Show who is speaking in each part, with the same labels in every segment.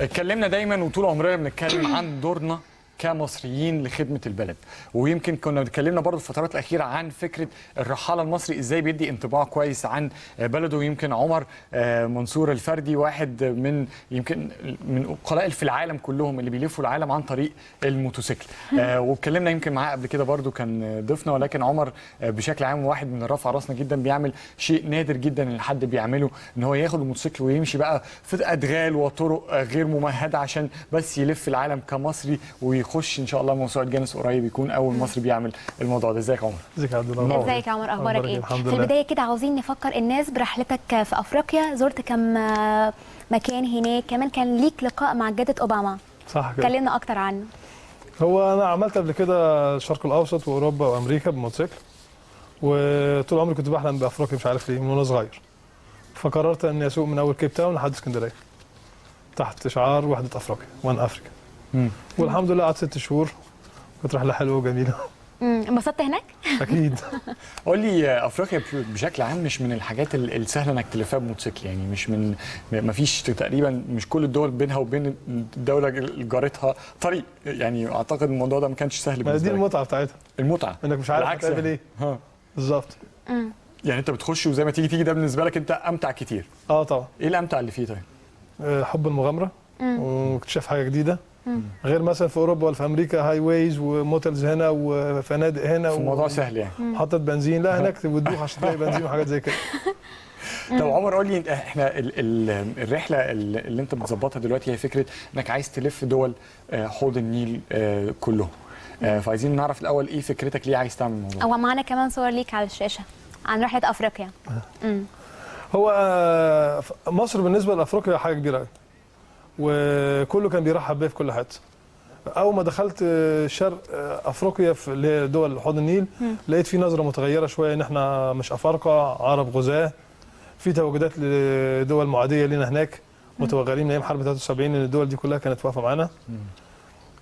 Speaker 1: اتكلمنا دايما وطول عمرنا بنتكلم عن دورنا كمصريين لخدمة البلد، ويمكن كنا اتكلمنا برضه في الفترات الاخيرة عن فكرة الرحاله المصري ازاي بيدي انطباع كويس عن بلده. ويمكن عمر منصور الفردي واحد من يمكن من قلائل في العالم كلهم اللي بيلفوا العالم عن طريق الموتوسيكل، واتكلمنا يمكن معاه قبل كده برضه كان ضيفنا. ولكن عمر بشكل عام واحد من رفع راسنا جدا، بيعمل شيء نادر جدا ان حد بيعمله، ان هو ياخد الموتوسيكل ويمشي بقى في ادغال وطرق غير ممهده عشان بس يلف العالم كمصري ويخش ان شاء الله موسوعة جينيس قريب، يكون اول مصري بيعمل الموضوع ده. ازيك يا عمر؟
Speaker 2: ازيك يا عبد الله؟
Speaker 3: ازيك يا عمر، اخبارك ايه؟ في البداية كده عاوزين نفكر الناس برحلتك في افريقيا، زرت كم مكان هناك، كمان كان ليك لقاء مع جده اوباما،
Speaker 2: صح كده؟
Speaker 3: كلمنا اكتر عنه.
Speaker 2: هو انا عملت قبل كده الشرق الاوسط واوروبا وامريكا بموتوسيكل، وطول عمري كنت بحلم بافريقيا مش عارف ليه من وانا صغير، فقررت اني اسوق من اول كيب تاون لحد اسكندرية تحت شعار وحده افريقيا، One Africa. والحمد لله قعدت 6 شهور، كانت رحله حلوة وجميلة.
Speaker 3: انبسطت هناك؟
Speaker 2: اكيد.
Speaker 1: قول لي، افريقيا بشكل عام مش من الحاجات السهلة انك تلفها بموتوسيكل، يعني مش من ما فيش تقريبا، مش كل الدول بينها وبين الدولة جارتها طريق، يعني اعتقد الموضوع ده ما كانش سهل بالنسبة لك.
Speaker 2: دي المتعة بتاعتها،
Speaker 1: المتعة
Speaker 2: انك مش عارف هتقابل ايه. بالظبط.
Speaker 1: يعني انت بتخش وزي ما تيجي تيجي، ده بالنسبة لك انت امتع كتير.
Speaker 2: اه طبعا.
Speaker 1: ايه الامتع اللي فيه طيب؟
Speaker 2: حب المغامرة واكتشاف حاجة جديدة، غير مثلا في اوروبا ولا في امريكا highways و motels هنا وفنادق هنا،
Speaker 1: الموضوع سهل يعني،
Speaker 2: محطة بنزين، لا هناك بتدوخ عشان تلاقي بنزين وحاجات زي كده.
Speaker 1: طب عمر قول لي، احنا الرحلة اللي انت بتظبطها دلوقتي هي فكرة انك عايز تلف دول حوض النيل كلهم، فعايزين نعرف الاول ايه فكرتك، ليه عايز تعمل الموضوع؟
Speaker 3: هو معانا كمان صور ليك على الشاشة عن رحله افريقيا.
Speaker 2: هو مصر بالنسبة لافريقيا حاجة كبيرة قوي، وكله كان بيرحب بيا في كل حتة. اول ما دخلت شرق افريقيا في اللي هي دول حوض النيل، لقيت في نظره متغيرة شوية، ان احنا مش افارقه، عرب غزاه، في تواجدات لدول معاديه لنا هناك، متوغلين من ايام حرب 73، ان الدول دي كلها كانت واقفة معانا،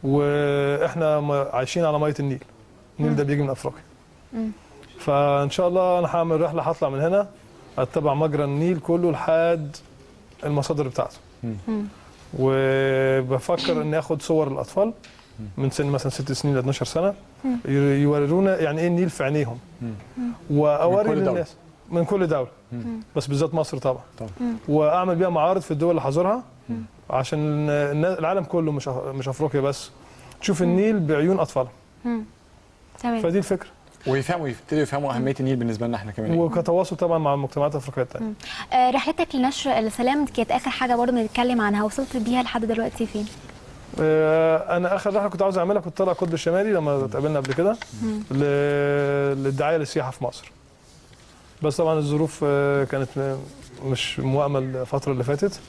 Speaker 2: واحنا عايشين على مية النيل. النيل ده بيجي من افريقيا. فان شاء الله انا هعمل رحله، هطلع من هنا اتبع مجرى النيل كله لحد المصادر بتاعته. وبفكر اني اخد صور الاطفال من سن مثلا 6 سنين ل 12 سنة، يورونا يعني ايه النيل في عينيهم، واوري للناس من كل دولة، بس بالذات مصر طبعا. واعمل بيها معارض في الدول اللي حاضرها، عشان العالم كله مش افريقيا بس تشوف النيل بعيون اطفالها.
Speaker 3: تمام.
Speaker 2: فدي الفكرة،
Speaker 1: ويفهموا، يبتدوا يفهموا اهمية النيل بالنسبة لنا احنا كمان،
Speaker 2: وكتواصل طبعا مع المجتمعات الافريقية الثانية.
Speaker 3: رحلتك لنشر السلام كانت اخر حاجة برضه بنتكلم عنها، وصلت بيها لحد دلوقتي فين؟
Speaker 2: انا اخر رحله كنت عاوز اعملها كنت طالع القطب الشمالي لما اتقابلنا قبل كده، للدعايه للسياحة في مصر، بس طبعا الظروف كانت مش موائمه الفترة اللي فاتت،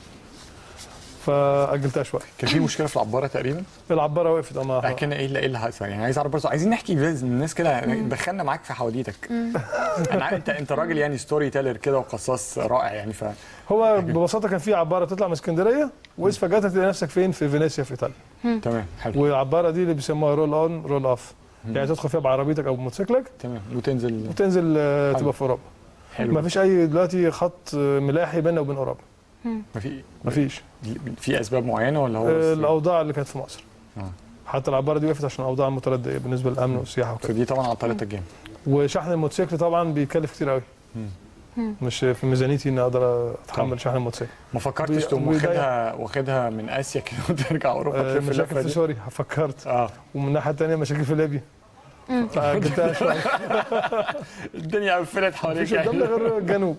Speaker 2: فاجلتها شوية.
Speaker 1: كان في مشكلة في العبارة تقريبا؟
Speaker 2: العبارة وقفت.
Speaker 1: احكي لنا ايه اللي حصل، يعني عايز اعرف برضه، عايزين نحكي للناس كده، دخلنا معاك في حواديتك. انا انت راجل يعني storyteller كده وقصاص رائع يعني.
Speaker 2: هو ببساطة كان في عبارة تطلع من اسكندرية واذ فجاة تلاقي نفسك فين؟ في فينيسيا في ايطاليا.
Speaker 1: تمام، حلو.
Speaker 2: والعباره دي اللي بيسموها roll on roll off، يعني تدخل فيها بعربيتك او بموتوسيكلك،
Speaker 1: تمام، وتنزل
Speaker 2: تبقى في اوروبا. حلو. ما فيش اي دلوقتي خط ملاحي بيننا وبين اوروبا. مفيش.
Speaker 1: في اسباب معينة ولا هو
Speaker 2: الاوضاع اللي كانت في مصر؟ حتى العبارة دي وقفت عشان الاوضاع المترديه بالنسبة للامن والسياحة وكده.
Speaker 1: فدي طبعا عطلتك جامد.
Speaker 2: وشحن الموتوسيكل طبعا بيكلف كتير قوي. مش في ميزانيتي اني اقدر اتحمل شحن الموتوسيكل.
Speaker 1: ما فكرتش تقوم واخدها من اسيا كده وترجع اوروبا تلف؟
Speaker 2: مشاكل في سوريا فكرت، ومن الناحية الثانية مشاكل في ليبيا، فأجلتها شوية.
Speaker 1: الدنيا قفلت حواليك،
Speaker 2: مفيش قدامنا غير الجنوب.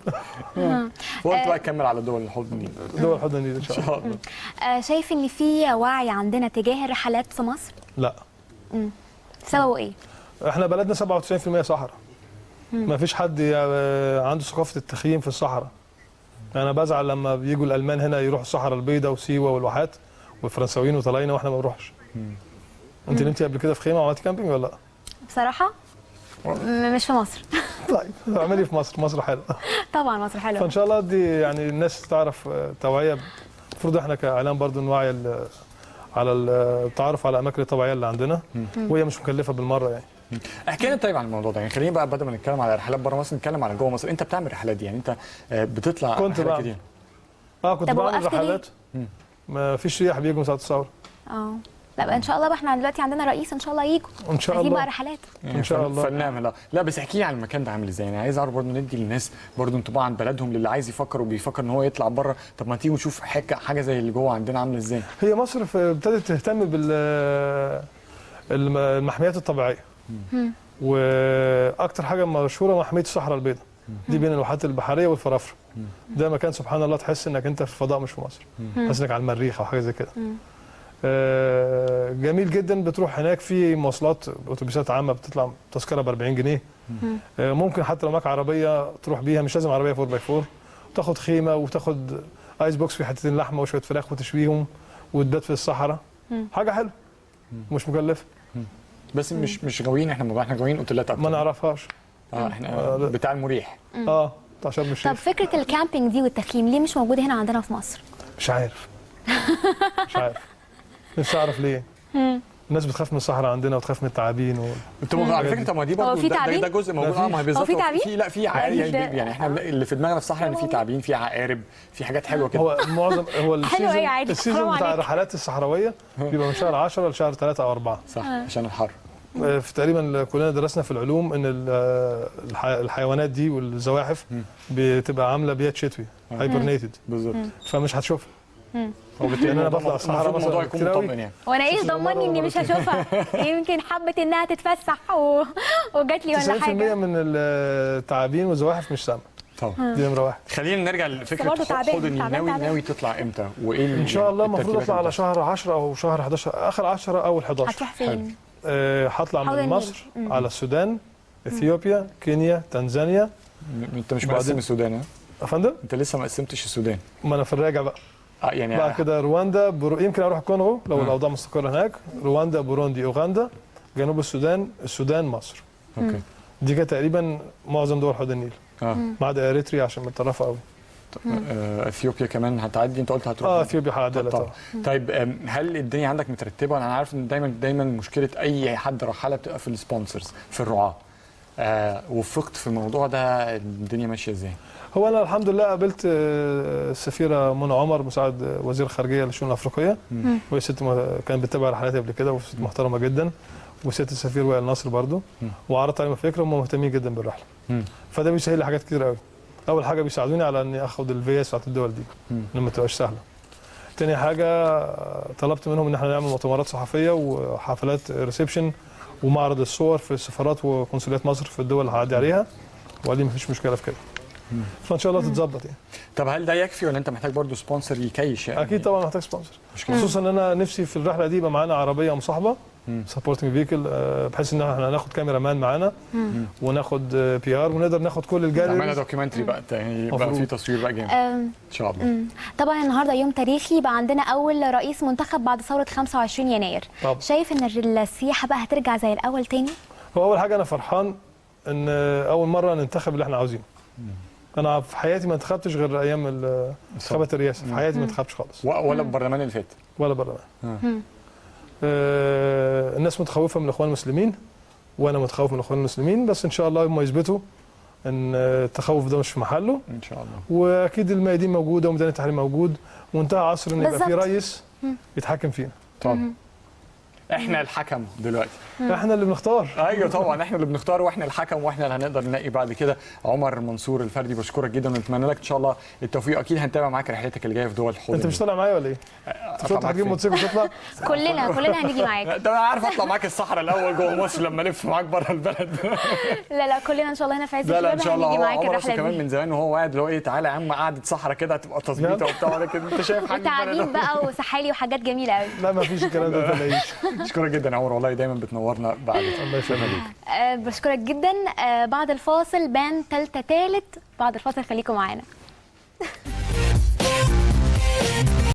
Speaker 1: وانت بقى كمل على دول حوض النيل.
Speaker 2: دول حوض النيل ان شاء الله.
Speaker 3: شايف ان في وعي عندنا تجاه الرحلات في مصر؟
Speaker 2: لا.
Speaker 3: سببه ايه؟
Speaker 2: احنا بلدنا 97% صحراء. ما فيش حد عنده ثقافة التخييم في الصحراء. انا بزعل لما بيجوا الالمان هنا يروحوا الصحراء البيضاء وسيوه والواحات، والفرنساويين وطلاينه، واحنا ما بنروحش. انت نمتي قبل كده في خيمة وعملتي camping ولا لا؟
Speaker 3: بصراحة مش في مصر.
Speaker 2: طيب اعملي في مصر، مصر حلوة.
Speaker 3: طبعا مصر حلوة.
Speaker 2: فان شاء الله دي يعني الناس تعرف توعية، المفروض احنا كإعلام برضو نوعي على التعرف على الأماكن الطبيعية اللي عندنا، وهي مش مكلفة بالمرة يعني.
Speaker 1: احكي لنا طيب عن الموضوع ده، يعني خلينا بقى بدل ما نتكلم على رحلات بره مصر نتكلم على جوه مصر. انت بتعمل رحلات دي يعني، انت بتطلع
Speaker 2: كنت
Speaker 1: رحلات كتير؟
Speaker 2: كنت بعمل رحلات. ما فيش سياح بيجوا ساعة الثورة.
Speaker 3: لا ان شاء الله بقى، احنا دلوقتي عندنا رئيس ان شاء الله يجوا
Speaker 2: ان شاء الله،
Speaker 3: بقى رحلات
Speaker 2: ان شاء الله.
Speaker 1: فنعمل. لا بس احكي لي عن المكان ده عامل ازاي، يعني عايز اعرف برضه، ندي للناس برضه انطباع عن بلدهم، للي عايز يفكر وبيفكر ان هو يطلع بره. طب ما تيجي نشوف حاجة زي اللي جوه عندنا عامله ازاي.
Speaker 2: هي مصر ابتدت تهتم بالمحميات الطبيعية، واكتر حاجة مشهورة محمية الصحراء البيضاء دي، بين الواحات البحرية والفرافره. ده مكان سبحان الله تحس انك انت في الفضاء مش في مصر، تحس انك على المريخ او حاجة زي كده. جميل جدا. بتروح هناك في مواصلات، اتوبيسات عامة بتطلع تذكره ب 40 جنيه. ممكن حتى لو معاك عربية تروح بيها، مش لازم عربية 4x4، تاخد خيمة وتاخد ice box في حتتين لحمه وشوية فراخ وتشويهم وتبات في الصحراء. حاجة حلوة مش مكلفة.
Speaker 1: بس مش غاويين احنا، احنا غاويين اوتيلات اكتر،
Speaker 2: ما نعرفهاش.
Speaker 1: احنا بتاع المريح.
Speaker 2: بتاع شرم الشيخ.
Speaker 3: طب فكرة ال camping دي والتخييم ليه مش موجودة هنا عندنا في مصر؟
Speaker 2: مش عارف. مش عارف، نفسي اعرف ليه. الناس بتخاف من الصحراء عندنا وتخاف من التعابين
Speaker 1: على فكرة. طب ما دي برضه ده جزء موجود. ما هي بالظبط.
Speaker 3: في تعابين؟
Speaker 1: لا في عقارب، يعني احنا اللي في دماغنا في الصحراء ان في تعابين، في عقارب، في حاجات حلوة كده.
Speaker 2: هو معظم هو ال season بتاع الرحلات الصحراوية بيبقى من شهر 10 لشهر 3 او 4.
Speaker 1: صح، عشان الحر.
Speaker 2: في تقريبا كلنا درسنا في العلوم ان الحيوانات دي والزواحف بتبقى عامله بيات شتوي، hibernated.
Speaker 1: بالظبط،
Speaker 2: فمش هتشوفها. وبالتالي انا بطلع الصحراء مثلا
Speaker 1: الموضوع يكون مطمئن يعني.
Speaker 3: وانا ايش ضمني اني مش هشوفها؟ يمكن حبت انها تتفسح وجات لي ولا حاجة.
Speaker 2: 90% من التعابين والزواحف مش سامة.
Speaker 1: طبعا
Speaker 2: دي نمره واحد.
Speaker 1: خلينا نرجع لفكرة حوض النيل. ناوي تطلع امتى وايه؟
Speaker 2: ان شاء الله المفروض اطلع على شهر 10 او شهر 11، اخر 10 اول 11.
Speaker 3: هتروح فين؟
Speaker 2: هطلع من مصر على السودان، اثيوبيا، كينيا، تنزانيا.
Speaker 1: انت مش مقسم السودان؟ ها
Speaker 2: يا فندم؟
Speaker 1: انت لسه ما قسمتش السودان.
Speaker 2: ما انا في الراجع بقى.
Speaker 1: يعني
Speaker 2: بعد كده رواندا، يمكن اروح الكونغو لو الاوضاع مستقره هناك. رواندا، بوروندي، اوغندا، جنوب السودان، السودان، مصر.
Speaker 1: okay.
Speaker 2: دي كده تقريبا معظم دول حوض النيل. ما عدا اريتريا عشان متطرفة قوي.
Speaker 1: اثيوبيا كمان هتعدي، انت قلت هتروح.
Speaker 2: اثيوبيا هعدي طبعا.
Speaker 1: طيب هل الدنيا عندك مترتبة؟ انا عارف ان دايما مشكلة اي حد رحاله بتبقى في ال sponsors، في الرعاة. وفقت في الموضوع ده؟ الدنيا ماشية ازاي؟
Speaker 2: هو انا الحمد لله قابلت السفيره منى عمر، مساعد وزير الخارجية للشؤون الافريقية، وهي ست كانت بتتابع رحلاتي قبل كده، وست محترمه جدا، وست السفير وائل نصر برضو، وعرضت عليهم الفكرة وهم مهتمين جدا بالرحله. فده بيسهل لي حاجات كتير قوي. اول حاجة بيساعدوني على اني اخد الفيز بتاعت الدول دي، لما تبقاش سهلة. تاني حاجة طلبت منهم ان احنا نعمل مؤتمرات صحفية وحفلات reception ومعرض الصور في السفارات وقنصليات مصر في الدول اللي هعدي عليها، وقال لي مفيش مشكلة في كده. فان شاء الله تتظبط يعني.
Speaker 1: طب هل ده يكفي ولا انت محتاج برضه sponsor يكيش يعني؟
Speaker 2: اكيد طبعا محتاج sponsor، خصوصا ان انا نفسي في الرحلة دي يبقى معانا عربية مصاحبه، supporting vehicle، بحيث ان احنا هناخد cameraman معانا وناخد PR ونقدر ناخد كل الجاليري.
Speaker 1: عملنا documentary بقى، يعني بقى في تصوير بقى جامد ان شاء الله.
Speaker 3: طبعا النهارده يوم تاريخي، بقى عندنا اول رئيس منتخب بعد ثورة 25 يناير. طبعا. شايف ان السياحة بقى هترجع زي الاول تاني؟
Speaker 2: هو اول حاجة انا فرحان ان اول مرة ننتخب اللي احنا عاوزينه. انا في حياتي ما انتخبتش غير ايام انتخابات الرئاسة، في حياتي ما انتخبتش خالص،
Speaker 1: ولا البرلمان اللي فات
Speaker 2: ولا برلمان. الناس متخوفه من الاخوان المسلمين وانا متخوف من الاخوان المسلمين، بس ان شاء الله هم يثبتوا ان التخوف ده مش في محله
Speaker 1: ان شاء الله.
Speaker 2: واكيد الميادين موجودة وميدان التحرير موجود، وانتهى عصر ان يبقى في رئيس يتحكم فينا.
Speaker 1: طبعا احنا الحكم دلوقتي،
Speaker 2: احنا اللي بنختار.
Speaker 1: ايوه طبعا احنا اللي بنختار واحنا الحكم واحنا اللي هنقدر ننقي بعد كده. عمر منصور الفردي، بشكرك جدا ونتمنى لك ان شاء الله التوفيق. اكيد هنتابع معاك رحلتك اللي جاية في دول الحوض.
Speaker 2: انت مش طالع معايا ولا ايه؟ انت مش هتجيب موتوسيكل وتطلع؟
Speaker 3: كلنا هنيجي معاك.
Speaker 1: ده انا عارف اطلع معاك الصحراء الاول جوه مصر لما الف معاك بره البلد.
Speaker 3: لا لا كلنا ان شاء الله هنا في عز الشباب.
Speaker 1: لا لا ان شاء الله
Speaker 3: هنيجي معاك
Speaker 1: الرحلة دي. كمان من زمان وهو قاعد اللي هو ايه، تعالى يا عم قعدة صحراء كده هتبقى تظبيطه وبتاع، ولكن انت شايف حاجة
Speaker 3: وتعابين بقى وسحالي وحاجات جميلة قوي.
Speaker 2: لا ما فيش الكلام ده، ما تقلقيش.
Speaker 1: اشكرك جدا يا عمر، والله دايما بتنورنا. بعد
Speaker 2: الله يخليك.
Speaker 3: بشكرك جدا. بعد الفاصل بان تالتة تالت، بعد الفاصل خليكم معانا.